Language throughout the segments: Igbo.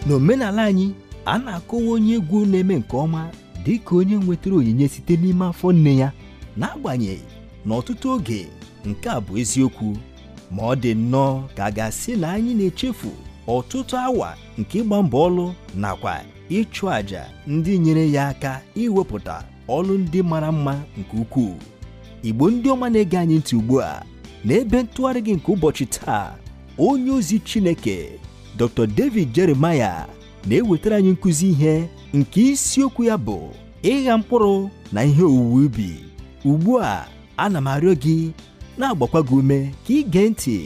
N'omenala anyị, a na-akọwa onye egwu na-eme nke ọma dị ka onye nwetara onyinye site n'ime afọ nne ya. N'agbanyeghị na ọtụtụ oge nke a bụ eziokwu, ma ọ dị nnọọ ka a ga-asị na anyị na-echefu ọtụtụ awa nke ịgba mbọ ọlụ nakwa ịchụ àjà ndị nyere ya aka iwepụta ọlụ ndị mara mma nke ukwuu. Igbo ndị ọma na-ege anyị ntị ugbu a, n'ebe ntụgharị gị nke ụbọchị taa, onye ozi Chineke Dr. David Jeremiah na-ewetara anyị nkụzi ihe nke isiokwu ya bụ ịgha mkpụrụ na ihe owuwe ubi. Ugbu a, ana m arịọ gị na-agbakwa gị ume ka ị gee ntị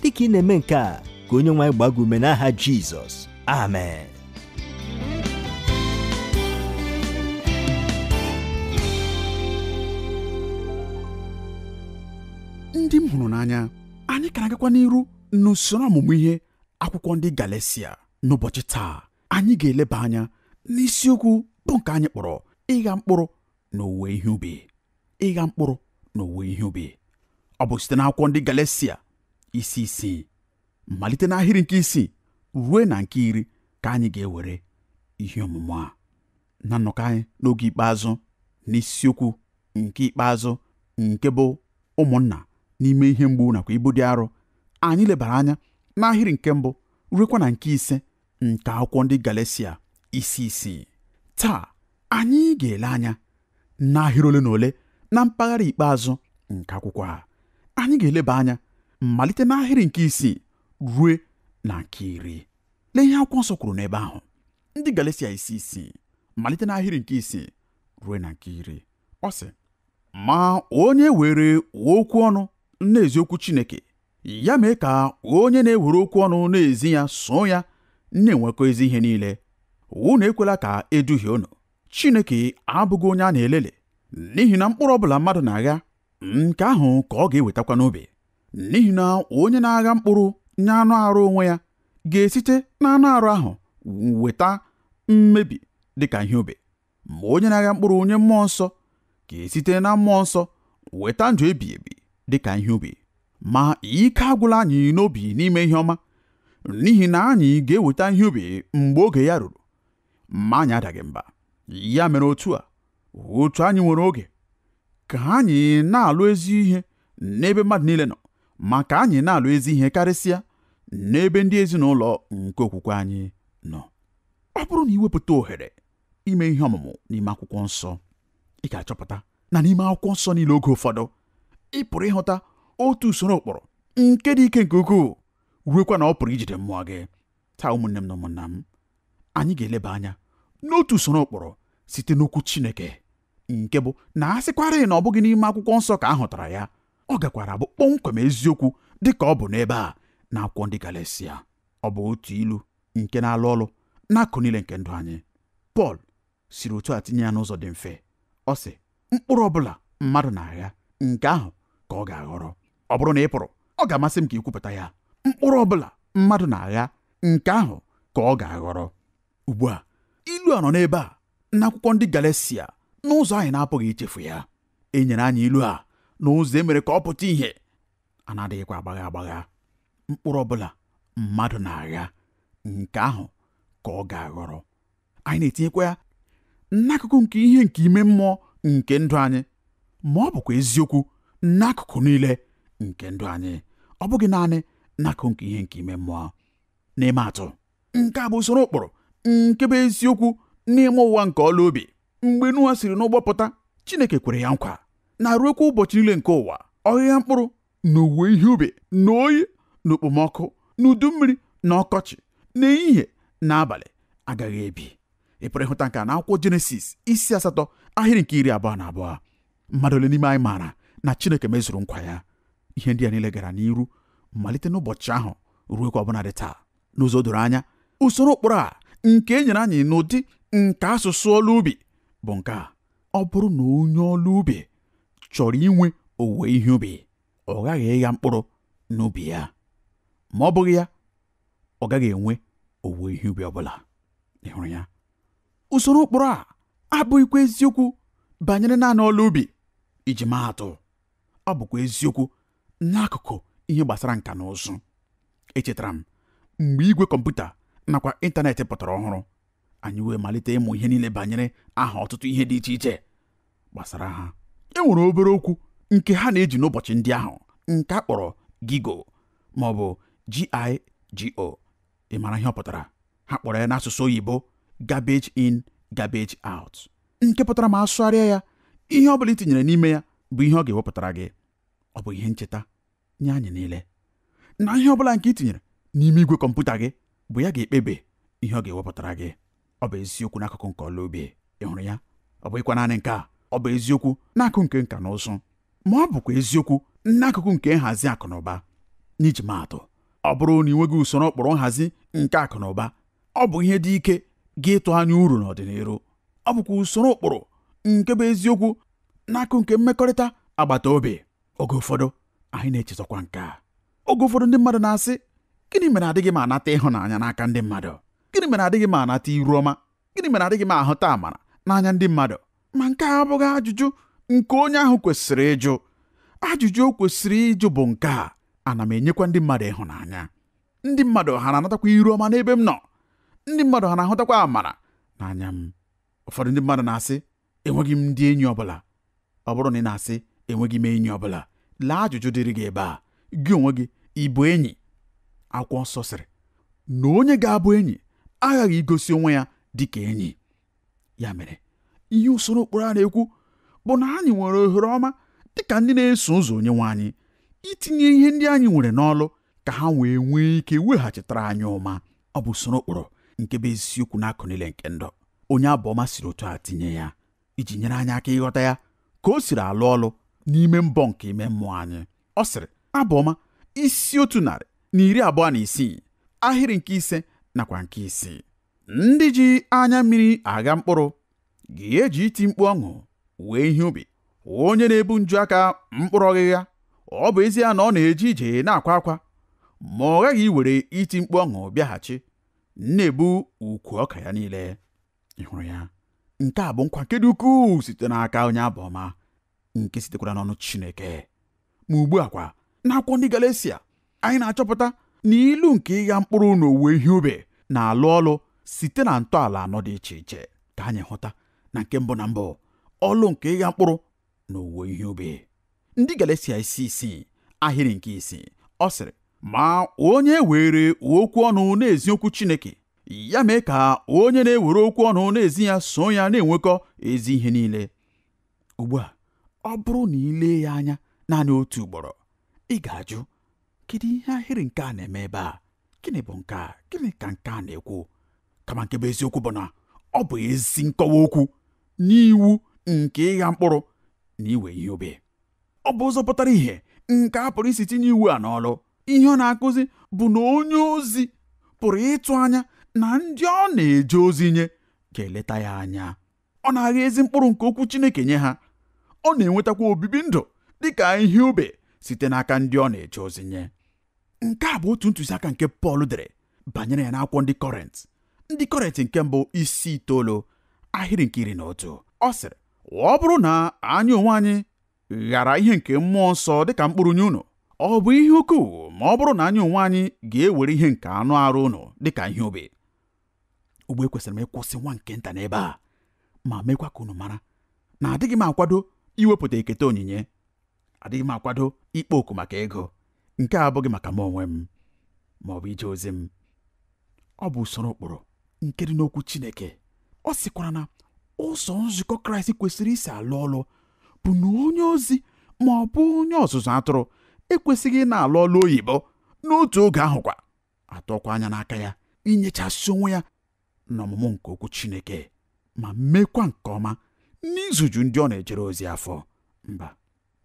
dịka ị na-eme nke a, ka onye nwe anyị gbaa gị ume n'aha Jizọs. Amen. Ndị m hụrụ n'anya, anyị ka na-agakwa n'iru n'usoro ọmụmụ ihe akwụkwọ ndị Galesia. N'ụbọchị taa, anyị ga-eleba anya n'isiokwu bụ nke anyị kpọrọ ịgha mkpụrụ na owuwe ihe ubi. Ịgha mkpụrụ na owuwe ihe ubi. Ọ bụ site n'akwụkwọ ndị Galesia isi 6, malite n'ahịrị nke 6 ruo na nke 10 ka anyị ga-ewere ihe ọmụmụ a. Na nnọkọ anyị n'oge ikpeazụ n'isiokwu nke ikpeazụ nke bụ ụmụnna n'ime ihe mgbu nakwa ibu dị arọ, anyị lebara anya n'ahịrị nke 1 ruekwa na nke 5 nke akwụkwọ ndị Galesia isi 6. Taa anyị ga-ele anya n'ahịrị ole na ole na mpaghara ikpeazụ nke akwụkwọ a. Anyị ga-eleba anya malite n'ahịrị nke 6 rue na nke 10. Lee ihe akwụkwọ nsọ kwuru n'ebe ahụ. Ndị Galesia isi 6 malite n'ahịrị nke 6 rue na nke 10. Ọ sị, ma onye were okwu ọnụ na-ezi okwu Chineke, ya mee ka onye na-ewere okwu ọnụ na-ezi ya so ya na-enwekọ ezi ihe niile. Unu ekwela ka eduhie unu. Chineke abụghị onye a na-elele, n'ihi na mkpụrụ ọbụla mmadụ na-agha, nke ahụ ka ọ ga-ewetakwa n'ubi. N'ihi na onye na-agha mkpụrụ nye anụ arụ onwe ya ga-esite n'anụ arụ ahụ weta mmebi dịka ihe ubi. Ma onye na-agha mkpụrụ onye mmụọ nsọ ga-esite na mmụọ nsọ weta ndụ ebi ebi dịka ihe ubi. Ma ike agwụla anyị n'obi n'ime ihe ọma, n'ihi na anyị ga-eweta ihe ubi mgbe oge ya ruru, ma anyị adaghị mba. Ya mere otu a, otu anyị nwere oge, ka anyị na-alụ ezi ihe n'ebe mmadụ niile nọ, ma ka anyị na-alụ ezi ihe karịsịa n'ebe ndị ezinụlọ nke okwukwe anyị nọ. Ọ bụrụ na iwepụta ohere ime ihe ọmụmụ n'ime akwụkwọ nsọ, ị ga-achọpụta na n'ime akwụkwọ nsọ niile oge ụfọdụ ị pụrụ ịhụta otu usoro ụkpụrụ nke dị ike nke ukwuu, ruekwa na ọ pụrụ ijide mmụọ gị. Taa ụmụnne m na ụmụnna m, anyị ga-eleba anya n'otu usoro ụkpụrụ site n'okwu Chineke, nke bụ na a sịkwarị na ọ bụghị n'ime akwụkwọ nsọ ka a hụtara ya, ọ gakwara bụ kpọmkwem eziokwu dị ka ọ bụ n'ebe a na akwụkwọ ndị Galesia. Ọ bụ otu ilu nke na-alụ ọlụ n'akụ niile nke ndụ anyị. Pọl siri otu a tinye ya n'ụzọ dị mfe. Ọ sị, mkpụrụ ọbụla mmadụ na-agha, nke ahụ ka ọ ga-aghọrọ. Ọ bụrụ na ị pụrụ, ọ ga-amasị m ka ị kwupụta ya. Mkpụrụ ọbụla mmadụ na-agha, nke ahụ ka ọ ga-aghọrọ. Ugbu a, ilu a nọ n'ebe a n'akwụkwọ ndị Galesia n'ụzọ anyị na-apụghị ichefu ya. E nyere anyị ilu a n'ụzọ e mere ka ọ pụta ìhè, a na-adịghịkwa agbagha agbagha. Mkpụrụ ọbụla mmadụ na-agha, nke ahụ ka ọ ga-aghọrọ. Anyị na-etinyekwa ya n'akụkụ nke ihe nke ime mmụọ nke ndụ anyị, ma ọ bụkwa eziokwu n'akụkụ niile nke ndụ anyị, ọ bụghị naanị n'akụkụ nke ihe nke ime mmụọ. N'ime atụ, nke a bụ usoro ụkpụrụ nke bụ eziokwu n'ime ụwa nke ọla obi. Mgbe Noa siri n'ụgbọ pụta, Chineke kwere ya nkwa na ruokwa ụbọchị niile nke ụwa, ọghịgha mkpụrụ na owuwe ihe ubi na oyi na okpomọkụ na udu mmiri na ọkọchị na ehihie na abalị agaghị ebi. Ị pụrụ ịhụta nke a n'akwụkwọ Jenesis isi 8 ahịrị nke 22. Mmadụ ole n'ime anyị maara na Chineke mezuru nkwa ya? Ihe ndị a niile gara n'iru malite n'ụbọchị ahụ ruokwa ọbụna dị taa. N'ụzọ doro anya, usoro ụkpụrụ a nke e nyere anyị n'ụdị nke asụsụ ọlụ ubi bụ nke a. Ọ bụrụ na onye ọlụ ubi chọrọ inwe owuwe ihe ubi, ọ ghaghị ịgha mkpụrụ n'ubi ya. Ma ọ bụghị ya, ọ gaghị enwe owuwe ihe ubi ọbụla. Ị hụrụ ya? Usoro ụkpụrụ a abụghịkwa eziokwu banyere naanị ọlụ ubi. Iji maa atụ, ọ bụkwa eziokwu n'akụkụ ihe gbasara nka na ụzụ. Echetara m mgbe igwe kọmputa nakwa ịntanetị pụtara ọhụrụ. Anyị wee malite ịmụ ihe niile banyere aha ọtụtụ ihe dị iche iche gbasara ha. E nwere obere okwu nke ha na-eji n'ụbọchị ndị ahụ nke a kpọrọ GIGO ma ọ bụ GIGO. Ị mara ihe ọ pụtara? Ha kpọrọ ya n'asụsụ oyibo garbage in, garbage out, nke pụtara ma asụgharịa ya, ihe ọ bụla i tinyere n'ime ya bụ ihe ọ ga-ewepụtara gị. Ọ bụ ihe ncheta nye anyị niile na ihe ọ bụla nke i tinyere n'ime igwe kọmputa gị bụ ya ga-ekpebi ihe ọ ga-ewepụtara gị. Ọ bụ eziokwu n'akụkụ nke ọla ubi, ị hụrụ ya? Ọ bụghịkwa naanị nke a, ọ bụ eziokwu n'akụkụ nke nka na ụzụ, ma ọ bụkwa eziokwu n'akụkụ nke nhazi akụ na ụba. N'iji maatụ, ọ bụrụ na ị nweghị usoro ụkpụrụ nhazi nke akụ na ụba, ọ bụ ihe dị ike gị ịtụ anya uru n'ọdịnihu. Ọ bụkwa usoro ụkpụrụ nke bụ eziokwu n'akụkụ nke mmekọrịta agbata obi. Oge ụfọdụ anyị na-echezọkwa nke a. Oge ụfọdụ ndị mmadụ na-asị, gịnị mere adịghị m anata ịhụnanya n'aka ndị mmadụ? Gịnị mere adịghị m anata iru ọma? Gịnị mere adịghị m ahụta amara n'anya ndị mmadụ? Ma nke a abụghị ajụjụ nke onye ahụ kwesịrị ịjụ. Ajụjụ o kwesịrị ịjụ bụ nke a: ana m enyekwa ndị mmadụ ịhụnanya? Ndị mmadụ ha na-anatakwa iru ọma n'ebe m nọ? Ndị mmadụ ha na-ahụtakwa amara n'anya m? Ụfọdụ ndị mmadụ na-asị, enweghị m ndị enyi ọbụla. Ọ bụrụ na ị na-asị enweghị m enyi ọbụla, lee ajụjụ dịrị gị ebe a: gị onwe gị ị bụ enyi? Akwụkwọ nsọ sịrị na onye ga-abụ enyi aghaghị igosi onwe ya dị ka enyi. Ya mere, ihe usoro ụkpụrụ a na-ekwu bụ na anyị nwere ohere ọma dịka ndị na-eso ụzọ Onyenwe anyị itinye ihe ndị anyị nwere n'ọlụ ka ha wee nwee ike weghachitara anyị ụma. Ọ bụ usoro ụkpụrụ nke bụ eziokwu n'akụ niile nke ndụ. Onye abụọma siri otu a tinye ya iji nyere anyị aka ịghọta ya ka o siri alụ ọlụ n'ime mbọ nke ime mmụọ anyị. Ọ sịrị, abụọma isi 126 ahịrị nke 5 nakwa nke 6, ndị ji anya mmiri agha mkpụrụ ga-eji iti mkpu ọṅụ wee ihe ubi. Onye na-ebu nju aka mkpụrụ ọghịgha, ọ bụ ezie na ọ na-eje ije na-akwa akwa, ma ọ ghaghị iwere iti mkpu ọṅụ bịaghachi, na-ebu ukwu ọka ya niile. Ị hụrụ ya? Nke a bụ nkwa nke dị ukwuu site n'aka onye abụọma, nke sitekwara n'ọnụ Chineke. Ma ugbu a kwa, n'akwụkwọ ndị Galesia, anyị na-achọpụta na ilu nke ịgha mkpụrụ na owuwe ihe ubi na-alụ ọlụ site na ntọala anọ dị iche iche. Ka anyị hụta na nke mbụ na mbụ, ọlụ nke ịgha mkpụrụ na owuwe ihe ubi. Ndị Galesia isi 6 ahịrị nke 6, ọ sịrị, ma onye were okwu ọnụ na-ezi okwu Chineke, ya mee ka onye na-ewere okwu ọnụ na-ezi ya so ya na-enwekọ ezi ihe niile. Ugbu a, ọ bụrụ na ị lee ya anya naanị otu ugboro, ị ga-ajụ, kedu ihe ahịrị nke a na-eme ebe a? Gịnị bụ nke a? Gịnị ka nke a na-ekwu? Kama nke bụ eziokwu bụ na ọ bụ ezi nkọwa okwu n'iwu nke ịgha mkpụrụ na iwe ihe ubi. Ọ bụ ụzọ pụtara ihe nke a pụrụ isi tinye iwu a n'ọlụ. Ihe ọ na-akụzi bụ na onye ozi pụrụ ịtụ anya na ndị ọ na-eje ozi nye ga-eleta ya anya. Ọ na-agha ezi mkpụrụ nke okwu Chineke nye ha. Ọ na-enwetakwa obibi ndụ dịka ihe ubi site n'aka ndị ọ na-eje ozi nye. Nke a bụ otu ntụziaka nke Pọl dere banyere ya n'akwụkwọ ndị Kọrint. Ndị Kọrint nke mbụ isi 9 ahịrị nke 11. Ọ sịrị, ọ bụrụ na anyị onwe anyị ghara ihe nke mmụọ nsọ dịka mkpụrụ nye unu, ọ bụ ihe ukwuu ma ọ bụrụ na anyị onwe anyị ga-ewere ihe nke anụ arụ unu dịka ihe ubi. Ugbo ekwesịrị m ịkwụsị nwa nke nta n'ebe a, ma mekwa ka unu mara na adịghị m akwado iwepụta ekete onyinye, adịghị m akwado ikpo oku maka ego. Nke a abụghị maka m onwe m ma ọ bụ ije ozi m. Ọ bụ usoro ụkpụrụ nke dị n'okwu Chineke. Ọ sịkwara na ụzọ nzukọ Kraịst kwesịrị isi alụ ọlụ bụ na onye ozi ma ọ bụ onye ọzụzụ atụrụ ekwesịghị ị na-alụ ọlụ oyibo n'otu oge ahụkwa, atọkwa anya n'aka ya inyechasị onwe ya n'ọmụmụ nke okwu Chineke ma mekwa nke ọma n'izuju ndị ọ na-ejere ozi afọ. Mba,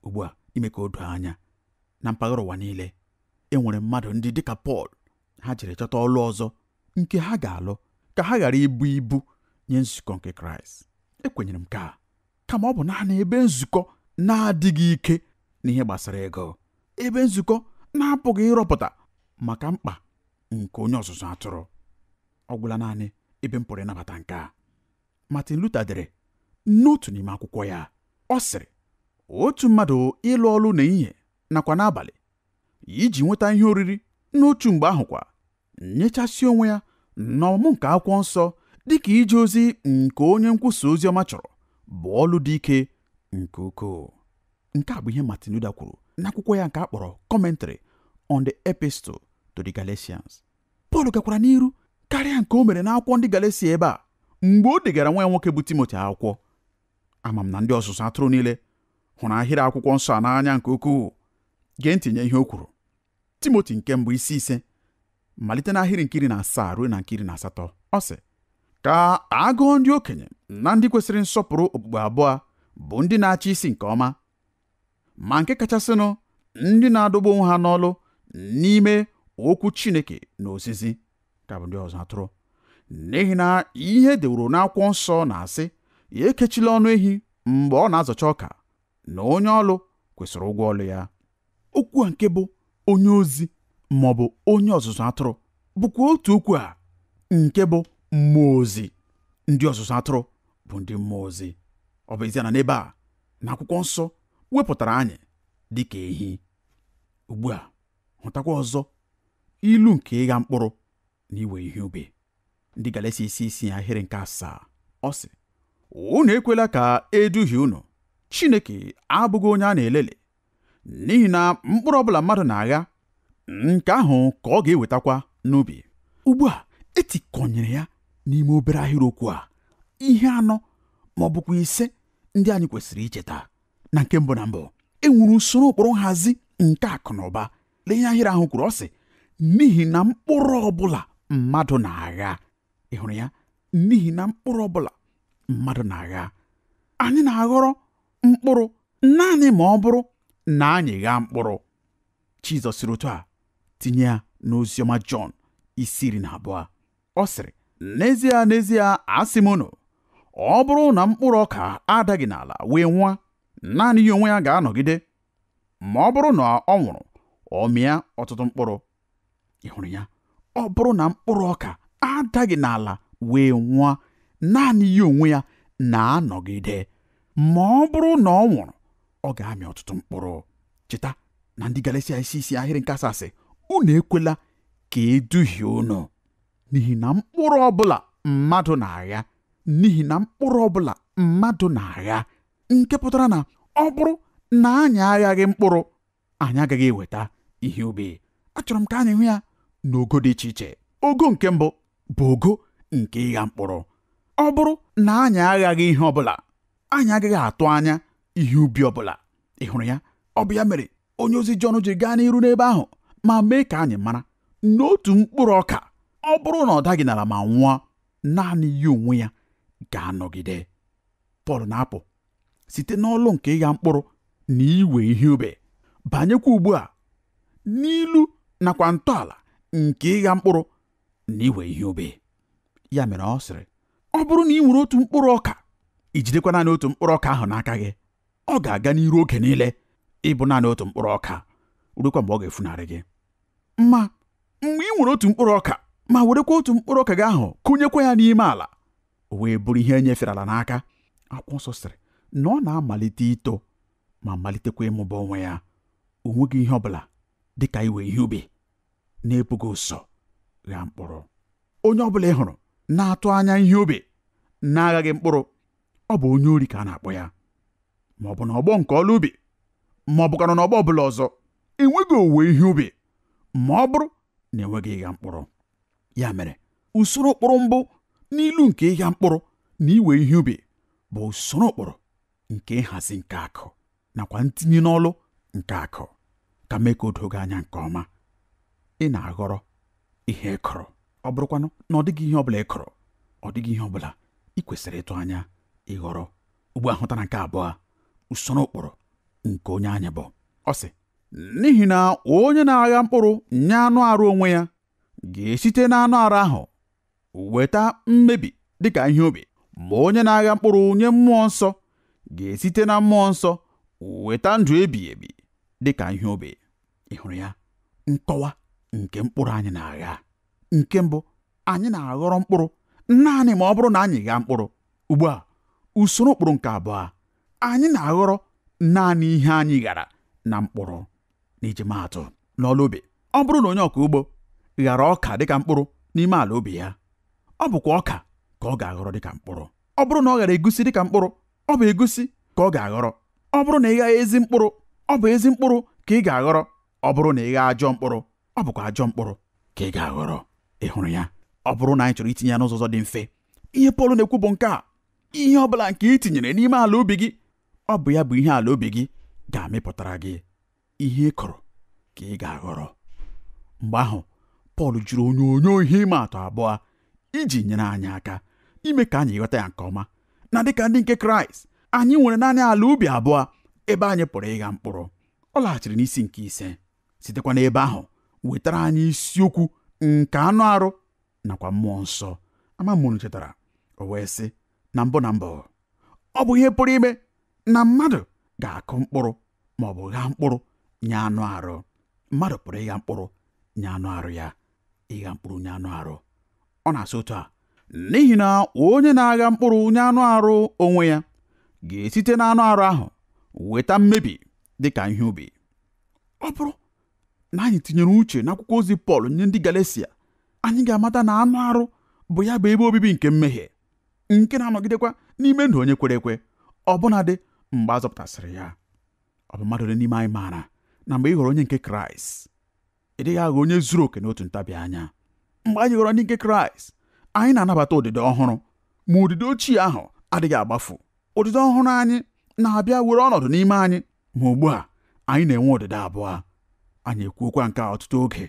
ugbu a, ime ka o doo anya na mpaghara ụwa niile e nwere mmadụ ndị dịka Pọl ha jere chọta ọlụ ọzọ nke ha ga-alụ ka ha ghara ibu ibu nye nzukọ nke Kraịst. Ekwenyere m ka kama ọ bụ naanị ebe nzukọ na-adịghị ike n'ihe gbasara ego, ebe nzukọ na-apụghị ịrọpụta maka mkpa nke onye ọzụzụ atụrụ. Ọ gwụla naanị ebe m pụrụ ịnabata nke a. Martin Luther dere n'otu n'ime akwụkwọ ya, ọ sịrị, otu mmadụ ịlụ ọlụ n'ehihie nakwa n'abalị iji nweta ihe oriri n'otu mgbe ahụkwa nyechasị onwe ya Na ọmụmụ nke akwụkwọ nsọ dịka ije ozi nke onye nkwusa ozi ọma chọrọ bụ ọlụ dị ike nke ukwuu. Nke a bụ ihe Martin Luther kwuru n'akwụkwọ ya nke a kpọrọ Commentary on the Epistle to the Galatians. Pọl gakwara n'iru karịa nke o mere n'akwụkwọ ndị Galatia ebe a mgbe o degara nwa ya nwoke bụ Timoti akwụkwọ. Ama m na ndị ọzụzụ atụrụ niile hụrụ ahịrị akwụkwọ nsọ a n'anya nke ukwuu. Gee ntị nye ihe o kwuru. Timoti nke mbụ isi 5 malite n'ahịrị nke 17 ruo na nke 18. Ọ sị, ka agụọ ndị okenye na ndị kwesịrị nsọpụrụ okpukpe abụọ bụ ndị na-achị isi nke ọma, ma nke kachasịnụ ndị na-adọgbu onwe ha n'ọlụ n'ime okwu Chineke na ozizi, ka bụ ndị ọzọ atụrụ. N'ihi na ihe deworo n'akwụkwọ nsọ na-asị, ya ekechila ọnụ ehi mgbe ọ na-azọcha ọka, na onye ọlụ kwesịrị ụgwọ ọlụ ya. Okwu a nke bụ onye ozi ma ọ bụ onye ọzụzụ atụrụ bụkwa otu okwu a nke bụ mmụọ ozi. Ndị ọzụzụ atụrụ bụ ndị mmụọ ozi. Ọ bụ ezie na n'ebe a na akwụkwọ nsọ wepụtara anyị dịka ehi. Ugbu a hụtakwa ọzọ ilu nke ịgha mkpụrụ na iwe ihe ubi. Ndị Galatia isi 6 ahịrị nke 7 ọ sị, unu ekwela ka eduhie unu, Chineke abụghị onye a na-elele, n'ihi na mkpụrụ ọbụla mmadụ na-agha, nke ahụ ka ọ ga-ewetakwa n'ubi. Ugbu a etikọnyere ya n'ime obere ahịrịokwu a ihe 4 ma ọ bụkwa 5 ndị anyị kwesịrị icheta. Na nke mbụ na mbụ, e nwere usoro ụkpụrụ nhazi nke akụ na ụba. Lee ihe ahịrị ahụ kwuru, ọ sị, n'ihi na mkpụrụ ọbụla mmadụ na-agha. Ị hụrụ ya? N'ihi na mkpụrụ ọbụla mmadụ na-agha. Anyị na-aghọrọ mkpụrụ naanị ma ọ bụrụ na anyị ghaa mkpụrụ. Jizọs siri otu a tinye ya n'oziọma Jọn isi 12. Ọ sịrị, n'ezie n'ezie asị m unu, ọ bụrụ na mkpụrụ ọka adaghị n'ala wee nwụọ, naanị ya onwe ya ga-anọgide, ma ọ bụrụ na ọ nwụrụ, ọ mịa ọtụtụ mkpụrụ. Ị hụrụ ya? Ọ bụrụ na mkpụrụ ọka adaghị n'ala wee nwụọ, naanị ya onwe ya na-anọgide, ma ọ bụrụ na ọ nwụrụ, ọ ga-amị ọtụtụ mkpụrụ. Cheta na ndị Galatia isi 6 ahịrị nke 7 sị, unu ekwela ka eduhie unu, n'ihi na mkpụrụ ọbụla mmadụ na-agha, n'ihi na mkpụrụ ọbụla mmadụ na-agha, nke pụtara na ọ bụrụ na anyị aghaghị mkpụrụ, anyị agaghị eweta ihe ubi. Achọrọ m ka anyị hụ ya n'ogo dị iche iche. Ogo nke mbụ bụ ogo nke ịgha mkpụrụ. Ọ bụrụ na anyị aghaghị ihe ọbụla, anyị agaghị atụ anya ihe ubi ọbụla. Ị hụrụ ya? Ọ bụ ya mere onye ozi Jọn ji gaa n'iru n'ebe ahụ ma mee ka anyị mara n'otu mkpụrụ ọka, ọ bụrụ na ọ daghị n'ala ma nwụọ, naanị ya onwe ya ga-anọgide. Pọl na-apụ site n'ọlụ nke ịgha mkpụrụ na iwe ihe ubi banyekwa ugbu a n'ilu nakwa ntọala nke ịgha mkpụrụ na iwe ihe ubi. Ya mere ọ sịrị, ọ bụrụ na ị nwere otu mkpụrụ ọka, i jidekwa naanị otu mkpụrụ ọka ahụ n'aka gị, ọ ga-aga n'iru oge niile ịbụ naanị otu mkpụrụ ọka ruokwa mgbe ọ ga-efunarị gị. Ma mgbe ị nwere otu mkpụrụ ọka ma werekwa otu mkpụrụ ọka gị ahụ kụnyekwa ya n'ime ala, o wee bụrụ ihe e nyefere ala n'aka, akwụkwọ nsọ sịrị na ọ na-amalite ito ma malitekwa ịmụba onwe ya. O nweghị ihe ọbụla dịka iwe ihe ubi na-ebughị ụzọ ghaa mkpụrụ. Onye ọbụla ị hụrụ na-atụ anya ihe ubi na-aghaghị mkpụrụ, ọ bụ onye ori ka a na-akpọ ya, ma ọ bụ n'ọgbọ nke ọlụ ubi, ma ọ bụkwanụ n'ọgbọ ọbụla ọzọ. Enweghị owuwe ihe ubi ma ọ bụrụ na enweghị ịgha mkpụrụ. Ya mere usoro ụkpụrụ mbụ n'ilu nke ịgha mkpụrụ na iwe ihe ubi bụ usoro ụkpụrụ nke nhazi nke akụ nakwa ntinye n'ọlụ nke akụ. Ka mee ka o doo gị anya nke ọma, ị na-aghọrọ ihe ị kụrụ. Ọ bụrụkwanụ na ọ dịghị ihe ọbụla ị kụrụ, ọ dịghị ihe ọbụla ị kwesịrị ịtụ anya ịghọrọ. Ugbu a hụtara nke abụọ, usoro ụkpụrụ nke onye anyị bụ. Ọ sị, n'ihi na onye na-agha mkpụrụ nye anụ arụ onwe ya ga-esite n'anụ arụ ahụ weta mmebi dịka ihe ubi, ma onye na-agha mkpụrụ nye mmụọ nsọ ga-esite na mmụọ nsọ weta ndụ ebighị ebi dịka ihe ubi. Ị hụrụ ya? Nkọwa nke mkpụrụ anyị na-agha. Nke mbụ, anyị na-aghọrọ mkpụrụ naanị ma ọ bụrụ na anyị ghaa mkpụrụ. Ugbu a, usoro ụkpụrụ nke abụọ, anyị na-aghọrọ naanị ihe anyị ghara na mkpụrụ. N'iji maatụ, n'ọlụ ubi, ọ bụrụ na onye ọkụ ugbo ghara ọka dịka mkpụrụ n'ime ala ubi ya, Ọ bụkwa ọka ka ọ ga-aghọrọ dịka mkpụrụ. Ọ bụrụ na ọ ghara egusi dịka mkpụrụ, ọ bụ egusi ka ọ ga-aghọrọ. Ọ bụrụ na ị gha ezi mkpụrụ, ọ bụ ezi mkpụrụ ka ị ga-aghọrọ. Ọ bụrụ na ị gha ajọ mkpụrụ, ọ bụkwa ajọ mkpụrụ ka ị ga-aghọrọ. Ị hụrụ ya? Ọ bụrụ na anyị chọrọ itinye ya n'ụzọ ọzọ dị mfe, ihe Pọl na-ekwu bụ nke a: ihe ọ bụla nke ị tinyere n'ime ala ubi gị, ọ bụ ya bụ ihe ala ubi gị ga-amịpụtara gị. Ihe ị kụrụ ka ị ga-aghọrọ. Mgbe ahụ Pọl jiri onyonyo ihe ịma atụ abụọ iji nyere anyị aka ime ka anyị ghọta ya nke ọma, na dịka ndị nke Kraịst anyị nwere naanị ala ubi abụọ ebe anyị pụrụ ịgha mkpụrụ. Ọ laghachiri n'isi nke 5, sitekwa n'ebe ahụ wetara anyị isiokwu nke anụ arụ nakwa mmụọ nsọ. Ama m unu chetara, o wee sị, na mbụ na mbụ, ọ bụ ihe pụrụ ime na mmadụ ga-akụ mkpụrụ ma ọ bụ ghaa mkpụrụ nye anụ arụ. Mmadụ pụrụ ịgha mkpụrụ nye anụ arụ ya, ịgha mkpụrụ nye anụ arụ. Ọ na-asị otu a: n'ihi na onye na-agha mkpụrụ nye anụ arụ onwe ya ga-esite n'anụ arụ ahụ weta mmebi dịka ihe ubi. Ọ bụrụ na anyị tinyere uche n'akwụkwọ ozi Pọl nye ndị Galesia, anyị ga-amata na anụ arụ bụ ya bụ ebe obibi nke mmehie, nke na-anọgidekwa n'ime ndụ onye kwere ekwe, ọbụnadị mgbe a zọpụtasịrị ya. Ọ bụ mmadụ ole n'ime anyị maara na mgbe ị ghọrọ onye nke Kraịst, ị dịghị aghọ onye zuru oke n'otu ntabi anya. Mgbe anyị ghọrọ ndị nke Kraịst, anyị na-anabata ụdịdị ọhụrụ, ma ụdịdị ochie ahụ adịghị agbafu. Ụdịdị ọhụrụ anyị na-abịa were ọnọdụ n'ime anyị, ma ugbu a anyị na-enwe ụdịdị abụọ. Anyị ekwuokwa nke a ọtụtụ oge.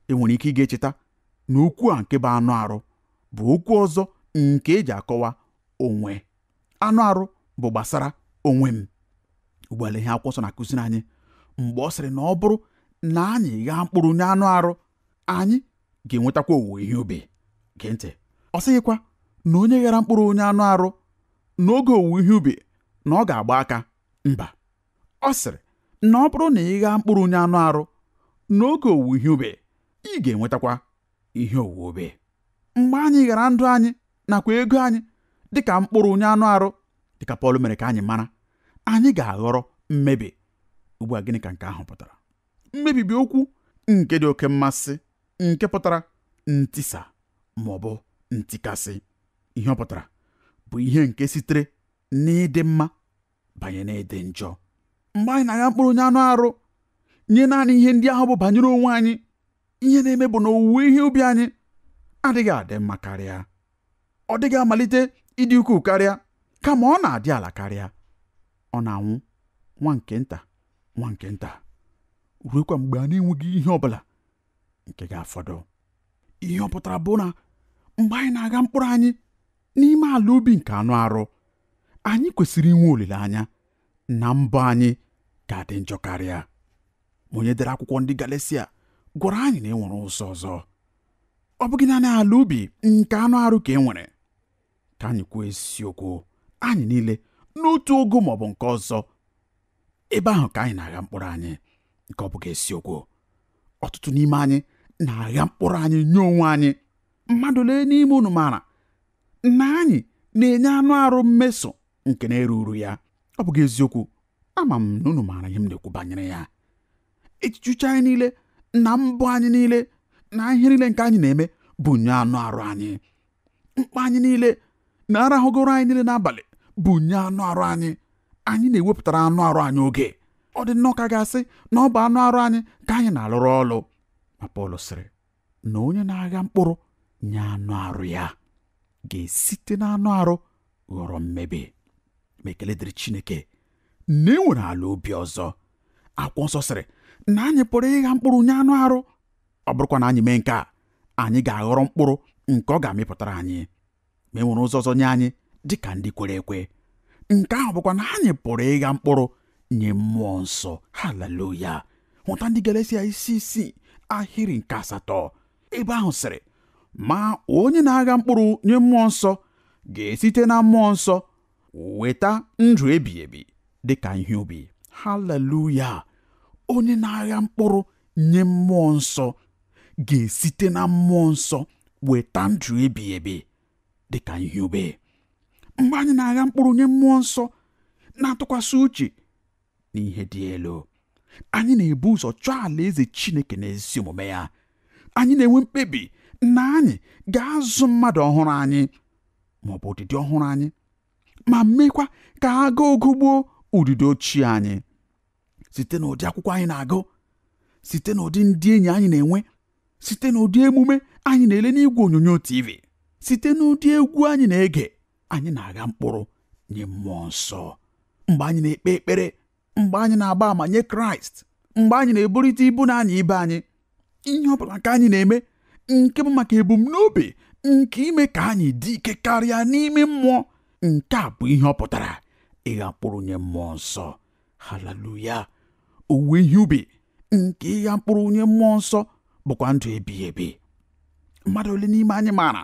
E nwere ike ị ga-echeta na okwu a nke bụ anụ arụ bụ okwu ọzọ nke eji akọwa onwe. Anụ arụ bụ gbasara onwe m. Ugbu a ihe akwụkwọ nsọ na-akụziri anyị mgbe ọ sịrị na ọ bụrụ na anyị ghaa mkpụrụ nye anụ arụ, anyị ga-enwetakwa owuwe ihe ubi. Gee ntị, ọ sịghịkwa na onye ghara mkpụrụ onye anụ arụ n'oge owuwe ihe ubi na ọ ga-agba aka. Mba, ọ sịrị na ọ bụrụ na ị ghaa mkpụrụ onye anụ arụ n'oge owuwe ihe ubi, ị ga-enwetakwa ihe owuwe ubi. Mgbe anyị ghara ndụ anyị nakwa ego anyị dịka mkpụrụ onye anụ arụ, dịka Pọl mere ka anyị mara, anyị ga-aghọrọ mmebi. Ugbu a gịnị ka nke ahụ pụtara? Mmebi bụ okwu nke dị oke mmasị, nke pụtara ntisa ma ọ bụ ntikasị. Ihe ọ pụtara bụ ihe nke sitere n'ịdị mma banye n'ịdị njọ. Mgbe anyị na-agha mkpụrụ onye anụ arụ nye naanị ihe ndị ahụ bụ banyere onwe anyị, ihe na-eme bụ na owuwe ihe ubi anyị adịghị adị mma karịa. Ọ dịghị amalite ịdị ukwuu karịa, kama ọ na-adị ala karịa. Ọ na-anwụ nwa nke nta nwa nke nta, ruekwa mgbe a na-enweghị ihe ọ bụla nke ga-afọdụ. Ihe ọ pụtara bụ na mgbe anyị na-agha mkpụrụ anyị n'ime ala ubi nke anụ arụ, anyị kwesịrị inwe olileanya na mbọ anyị ga-adị njọ karịa. Ma onye dere akwụkwọ ndị Galesia gwara anyị na e nwere ụzọ ọzọ. Ọ bụghị naanị ala ubi nke anụ arụ ka e nwere. Ka anyị kwuo eziokwu, anyị niile n'otu ogo ma ọ bụ nke ọzọ, ebe ahụ ka anyị na-agha mkpụrụ anyị. Nke ọ bụghị eziokwu, ọtụtụ n'ime anyị na-agha mkpụrụ anyị nye onwe anyị. Mmadụ lee n'ime unu maara na anyị na-enye anụ arụ mmeso nke na-eru uru ya. Ọ bụghị eziokwu, ama m na unu maara ihe m na-ekwu banyere ya. Echiche uche anyị niile na mbọ anyị niile na ihe niile nke anyị na-eme bụ nye anụ arụ anyị. Mkpa anyị niile na arahụgoro anyị niile n'abalị bụ nye anụ arụ anyị. Anyị na-ewepụtara anụ arụ anyị oge. Ọ dị nnọọ ka ga-asị na ọ bụ anụ arụ anyị ka anyị na-alụrụ ọlụ. Ma Pọl sịrị na onye na-agha mkpụrụ nye anụ arụ ya ga-esite n'anụ arụ ghọrọ mmebi. Ma ekele dịrị Chineke na e nwere ala ubi ọzọ. Akwụkwọ nsọ sịrị na anyị pụrụ ịgha mkpụrụ nye anụ arụ. Ọ bụrụkwa na anyị mee nke a, anyị ga-aghọrọ mkpụrụ nke ọ ga-amịpụtara anyị. Ma e nwere ụzọ ọzọ nye anyị dịka ndị kwere ekwe. Nke ahụ bụkwa na anyị pụrụ ịgha mkpụrụ nye mmụọ nsọ. Haleluya! Hụta ndị Galesia isi 6 ahịrị nke 8. Ebe ahụ sịrị, ma onye na-agha mkpụrụ nye mmụọ nsọ ga-esite na mmụọ nsọ weta ndụ ebighị ebi dịka ihe ubi. Haleluya! Onye na-agha mkpụrụ nye mmụọ nsọ ga-esite na mmụọ nsọ weta ndụ ebighị ebi dịka ihe ubi. Mgbe anyị na-agha mkpụrụ nye mmụọ nsọ na-atụkwasị uche n'ihe dị elu, anyị na-ebu ụzọ chọọ alaeze Chineke na ezi omume ya. Anyị na-enwe mkpebi na anyị ga-azụ mmadụ ọhụrụ anyị ma ọ bụ ụdịdị ọhụrụ anyị, ma meekwa ka agụụ gụgbuo ụdịdị ochie anyị. Site n'ụdị akwụkwọ anyị na-agụ, site n'ụdị ndị enyi anyị na-enwe, site n'ụdị emume anyị na-ele n'igwe onyonyo TV, site n'ụdị egwu anyị na-ege, anyị na-agha mkpụrụ nye mmụọ nsọ. Mgbe anyị na-ekpe ekpere, mgbe anyị na-agba àmà nye Kraịst, mgbe anyị na-eburịta ibu na anyị ibe anyị, ihe ọ bụla nke anyị na-eme nke bụ maka ebumnobi nke ime ka anyị dị ike karịa n'ime mmụọ, nke a bụ ihe ọ pụtara ịgha mkpụrụ nye mmụọ nsọ. Haleluya! Owuwe ihe ubi nke ịgha mkpụrụ nye mmụọ nsọ bụkwa ndụ ebighị ebi. Mmadụ ole n'ime anyị maara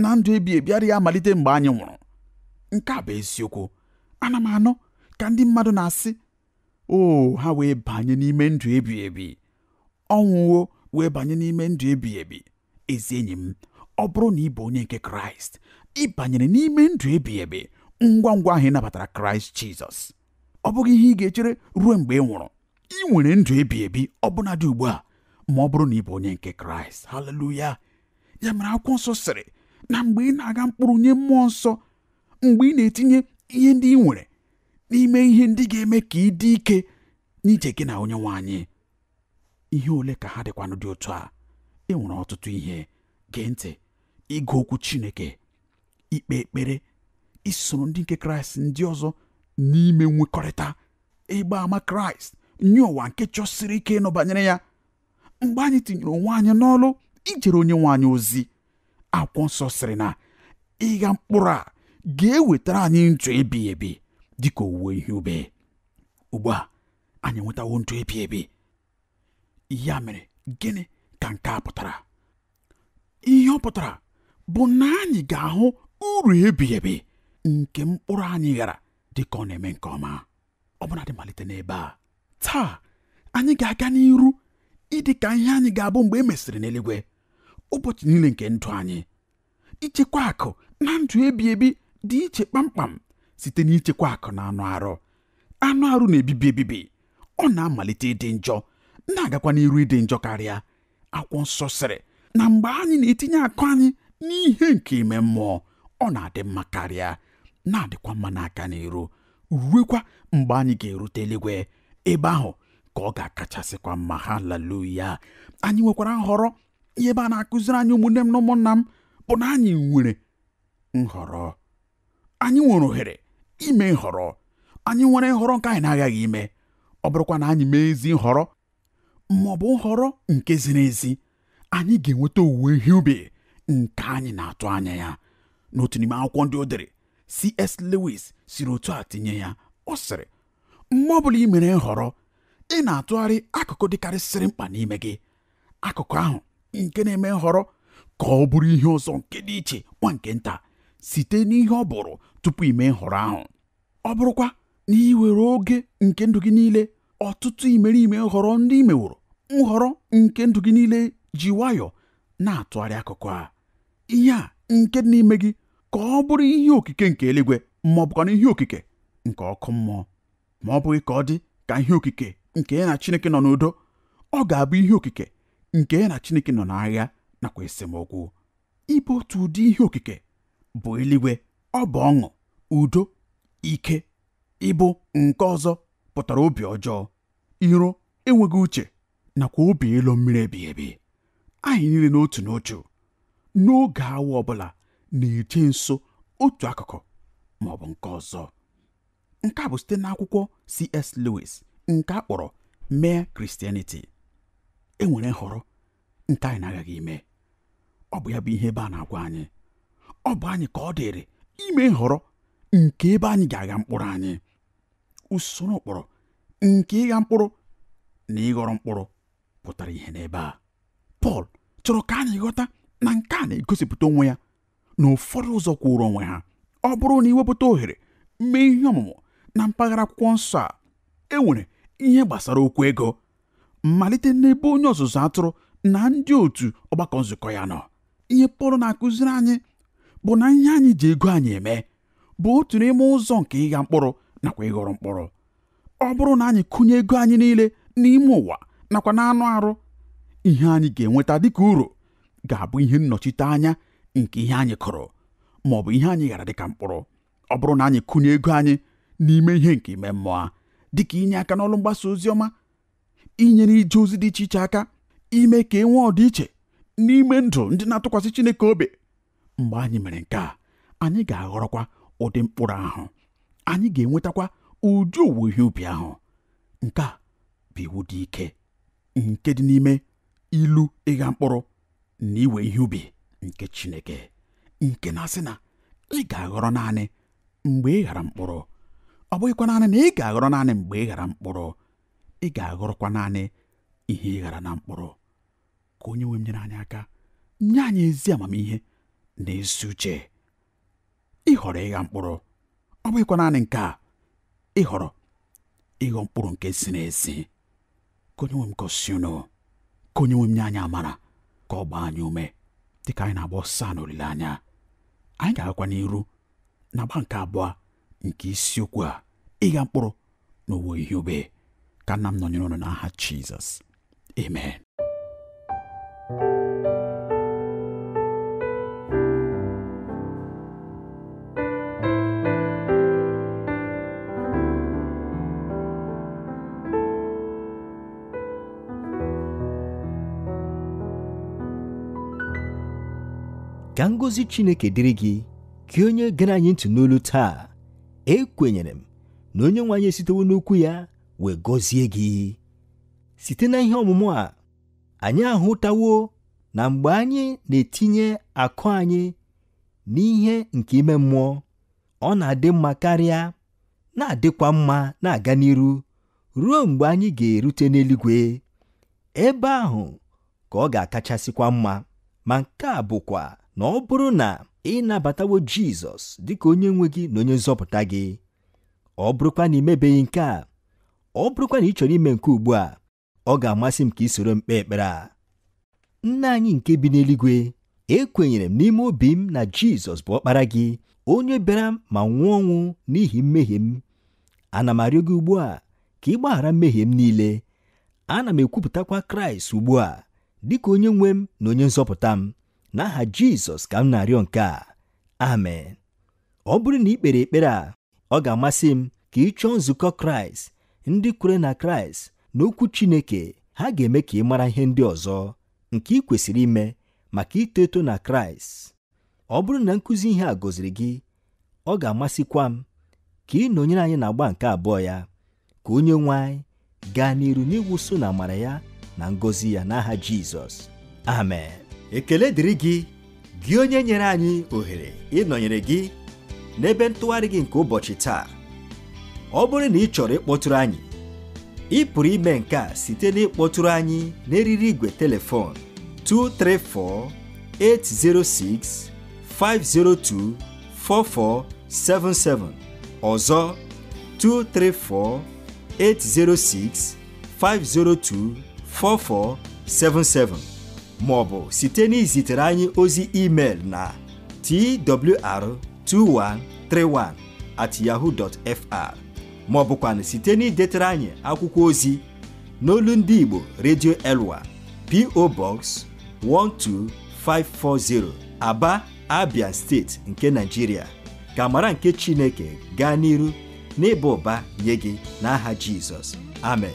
na ndụ ebighị ebi adịghị amalite mgbe anyị nwụrụ? Nke a bụ eziokwu. Ana m anụ ka ndị mmadụ na-asị, o ha wee banye n'ime ndụ ebighị ebi, ọnwụwo wee banye n'ime ndụ ebighị ebi. Ezi enyi m, ọ bụrụ na ị bụ onye nke Kraịst, ị banyere n'ime ndụ ebighị ebi ngwa ngwa ahụ ị nabatara Kraịst Jizọs. Ọ bụghị ihe ị ga-echere ruo mgbe ị nwụrụ. Ị nwere ndụ ebighị ebi ọbụna dị ugbu a, ma ọ bụrụ na ị bụ onye nke Kraịst. Haleluya! Ya mere akwụkwọ nsọ sịrị na mgbe ị na-aga mkpụrụ nye mmụọ nsọ, mgbe ị na-etinye ihe ndị ị nwere n'ime ihe ndị ga-eme ka ị dị ike n'ije gị na onye nwe anyị, ihe ole ka ha dịkwanụ dị otu a? E nwere ọtụtụ ihe. Gee ntị, ịgụ okwu Chineke, ikpe ekpere, isoro ndị nke Kraịst ndị ọzọ n'ime nwekọrịta, ịgba ama Kraịst nye ụwa nke chọsiri ike ịnụ banyere ya. Mgbe anyị tinyere onwe anyị n'ọlụ ijere onye nwe anyị ozi, akwụkwọ nsọ sịrị na ịgha mkpụrụ a ga-ewetara anyị ndụ ebighị ebi dịka owuwe ihe ubi. Ugbu a anyị enwetawo ndụ ebighị ebi. Ya mere gịnị ka nke a pụtara? Ihe ọ pụtara bụ na anyị ga-ahụ uru ebighị ebi nke mkpụrụ anyị ghara dịka ọ na-eme nke ọma. Ọbụnadị malite n'ebe a taa, anyị ga-aga n'iru ịdị ka ihe anyị ga-abụ mgbe e mesịrị n'eluigwe. Ụbọchị niile nke ndụ anyị, ichekwa akụ na ndụ ebi ebi dị iche kpamkpam site n'ichekwa akụ na anụ arụ. Anụ arụ na-ebibi ebibi, ọ na-amalite ịdị njọ, na-agakwa n'iru ịdị njọ karịa. Akwụkwọ nsọ sịrị na mgbe anyị na-etinye akụ anyị n'ihe nke ime mmụọ, ọ na-adị mma karịa, na-adịkwa mma n'aka n'iru, ruekwa mgbe anyị ga-erute eluigwe. Ebe ahụ ka ọ ga-akachasịkwa mma. Haleluya! Anyị nwekwara nhọrọ. Ihe ebe a na-akụziri anyị, ụmụnne m na ụmụnna m, bụ na anyị nwere nhọrọ. Anyị nwere ohere ime nhọrọ. Anyị nwere nhọrọ nke anyị na-aghaghị ime. Ọ bụrụkwa na anyị mee ezi nhọrọ ma ọ bụ nhọrọ nke ziri ezi, anyị ga-enweta owuwe ihe ubi nke anyị na-atụ anya ya. N'otu n'ime akwụkwọ ndị o dere, C.S. Lewis siri otu a tinye ya. Ọ sịrị, mgbe ọbụla ị mere nhọrọ, ị na-atụgharị akụkụ dịkarịsịrị mkpa n'ime gị, akụkụ ahụ nke na-eme nhọrọ, ka ọ bụrụ ihe ọzọ nke dị iche nwa nke nta site n'ihe ọ bụrụ tupu ime nhọrọ ahụ. Ọ bụrụkwa na ị were oge nke ndụ gị niile, ọtụtụ imerime nhọrọ ndị ị meworo, nhọrọ nke ndụ gị niile ji nwayọọ na-atụgharị akụkụ a, ihe a nke dị n'ime gị, ka ọ bụrụ ihe okike nke eluigwe ma ọ bụkwa ihe okike nke ọkụ mmụọ. Ma ọ bụghị ka ọ dị ka ihe okike nke ya na Chineke nọ n'udo, ọ ga-abụ ihe okike nke ya na Chineke nọ n'agha nakwa esemokwu. Ịbụ otu ụdị ihe okike bụ eluigwe, ọ bụ ọṅụ, udo, ike. Ịbụ nke ọzọ pụtara obi ọjọọ, iro, enweghị uche nakwa obi ịlọ mmiri ebighị ebi. Anyị niile n'otu n'otu n'oge awa ọbụla na-eche nso otu akụkụ ma ọ bụ nke ọzọ. Nke a bụ site n'akwụkwọ C.S. Lewis nke a kpọrọ Mere Christianity. E nwere nhọrọ nke anyị na-aghaghị ime. Ọ bụ ya bụ ihe ebe a na-agwa anyị. Ọ bụ anyị ka ọ dịrị ime nhọrọ nke ebe anyị ga-agha mkpụrụ anyị. Usoro ụkpụrụ nke ịgha mkpụrụ na ịghọrọ mkpụrụ pụtara ihe n'ebe a. Pọl chọrọ ka anyị ghọta na nke a na-egosipụta onwe ya na ụfọdụ ụzọ kwụrụ onwe ha. Ọ bụrụ na iwepụta ohere mee ihe ọmụmụ na mpaghara akwụkwọ nsọ a, e nwere ihe gbasara okwu ego, malite n'ebe onye ọzụzụ atụrụ na ndị otu ọgbakọ nzukọ ya nọ. Ihe Pọl na-akụziri anyị bụ na ihe anyị ji ego anyị eme bụ otu n'ime ụzọ nke ịgha mkpụrụ nakwa ịghọrọ mkpụrụ. Ọ bụrụ na anyị kụnye ego anyị niile n'ime ụwa nakwa n'anụ arụ, ihe anyị ga-enweta dịka uru ga-abụ ihe nnọchite anya nke ihe anyị kụrụ ma ọ bụ ihe anyị ghara dịka mkpụrụ. Ọ bụrụ na anyị kụnye ego anyị n'ime ihe nke ime mmụọ, dịka inye aka n'ọrụ mgbasa ozi ọma, inyere ije ozi dị iche iche aka, ime ka e nwee ọdịiche n'ime ndụ ndị na-atụkwasị Chineke obi, mgbe anyị mere nke a, anyị ga-aghọrọkwa ụdị mkpụrụ ahụ, anyị ga-enwetakwa ụdị owuwe ihe ubi ahụ. Nke a bụ iwu dị ike nke dị n'ime ilu ịgha mkpụrụ na iwe ihe ubi nke Chineke, nke na-asị na ị ga-aghọrọ naanị mgbe ị ghara mkpụrụ. Ọ bụghịkwa naanị na ị ga-aghọrọ naanị mgbe ị ghara mkpụrụ, ị ga-aghọrọkwa naanị ihe ị ghara na mkpụrụ. Ka onye nwe m nyere anyị aka, nye anyị ezi amamihe na ezi uche ịhọrọ ịgha mkpụrụ. Ọ bụghịkwa naanị nke a, ịhọrọ ịghọ mkpụrụ nke ziri ezi. Ka onye nwe m gosi unu, ka onye nwe m nye anyị amara, ka ọ gbaa anyị ume dịka anyị na-agba ọsọ n'olileanya. Anyị ga-agakwa n'iru n'agba nke abụọ nke isiokwu a, ịgha mkpụrụ na owuwe ihe ubi. Ka nna m nọnyere unu n'aha Jizọs, amen. Ka ngọzi Chineke dịrị gị, ka onye gere anyị ntị n'olu taa. Ekwenyere m na onye nwe anyị esitewo n'okwu ya wee gọzie gị. Site na ihe ọmụmụ a, anyị ahụtawo na mgbe anyị na-etinye akụ anyị n'ihe nke ime mmụọ, ọ na-adị mma karịa, na-adịkwa mma na-aga n'iru ruo mgbe anyị ga-erute n'eluigwe. Ebe ahụ ka ọ ga-akachasịkwa mma. Ma nke a bụkwa na ọ bụrụ na ị nabatawo Jizọs dịka onye nwe gị na onye nzọpụta gị, ọ bụrụkwa na ị mebeghị nke a, ọ bụrụkwa na ị chọrọ ime nke ugbu a, ọ ga-amasị m ka ị soro m kpee ekpere a. Nna anyị nke bi n'eluigwe, ekwenyere m n'ime obi m na Jizọs bụ ọkpara gị, onye bịara ma nwụọ ọnwụ n'ihi mmehie m. Ana m arịọ gị ugbu a ka ị gbaghara mmehie m niile. Ana m ekwupụtakwa Kraịst ugbu a dịka onye nwe m na onye nzọpụta m. N'aha Jizọs ka m na-arịọ nke a, amen. Ọ bụrụ na ị kpere ekpere a, ọ ga-amasị m ka ị chọọ nzukọ Kraịst, ndị kwere na Kraịst na okwu Chineke. Ha ga-eme ka ị mara ihe ndị ọzọ nke ị kwesịrị ime maka ito eto na Kraịst. Ọ bụrụ na nkụzi ihe a gọziri gị, ọ ga-amasịkwa m ka ị nọnyere anyị n'agba nke abụọ ya. Ka onye nwe anyị gaa n'iru n'ịwụso na amara ya na ngọzi ya n'aha Jizọs, amen. Ekele dịrị gị, gị onye nyere anyị ohere ịnọnyere gị n'ebe ntụgharị gị nke ụbọchị taa. Ọ bụrụ na ị chọrọ ịkpọtụrụ anyị, ị pụrụ ime nke a site n'ịkpọtụrụ anyị n'eriri igwe telefon 234 806 502 4477. Ọzọ 234 806 502 4477, ma ọ bụ site n'izitere anyị ozi email na twr2131@yahoo.fr, ma ọ bụkwanụ site n'idetere anyị akwụkwọ ozi n'olu ndị Igbo Radio Elwa, P.O. Box 12540, Aba, Abia Steeti nke Nigeria. Ka amara nke Chineke gaa n'iru n'ịba ụba nye gị n'aha Jizọs, amen.